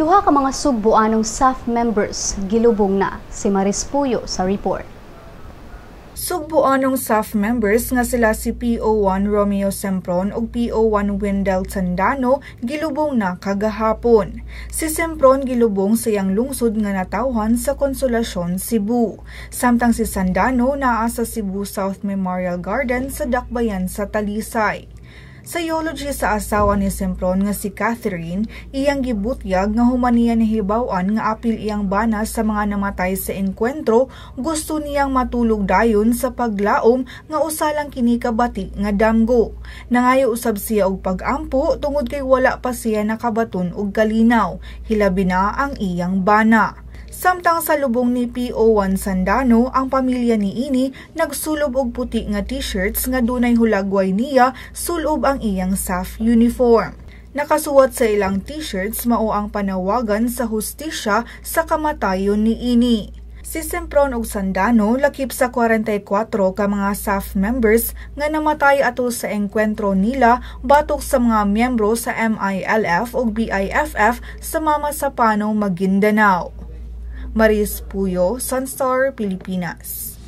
Duha ka mga Sugbuanong SAF members gilubong na. Si Maris Puyo sa report. Sugbuanong SAF members nga sila si PO1 Romeo Sempron ug PO1 Wendell Sandano gilubong na kagahapon. Si Sempron gilubong sa iyang lungsod nga natawhan sa Consolacion, Cebu. Samtang si Sandano naa sa Cebu South Memorial Garden sa Dakbayan sa Talisay. Sa eulogy sa asawa ni Sempron nga si Catherine, iyang gibutyag nga human niya nahibaw-an nga apil iyang bana sa mga namatay sa engkwentro, gusto niyang matulog dayon sa paglaom nga usa lang kini ka bati nga damgo. Nangayo usab siya og pag-ampo tungod kay wala pa siya nakabaton og kalinaw, hilabi na ang iyang bana. Samtang sa lubong ni PO1 Sandano, ang pamilya ni ini nagsulob og puti nga t-shirts nga dunay hulagway niya sulob ang iyang SAF uniform. Nakasuwat sa ilang t-shirts mao ang panawagan sa hustisya sa kamatayon ni ini. Si Sempron ug Sandano lakip sa 44 ka mga SAF members nga namatay atol sa engkwentro nila batok sa mga miyembro sa MILF ug BIFF sa Mamasapano, Maguindanao. Maris Puyo, Sunstar, Pilipinas.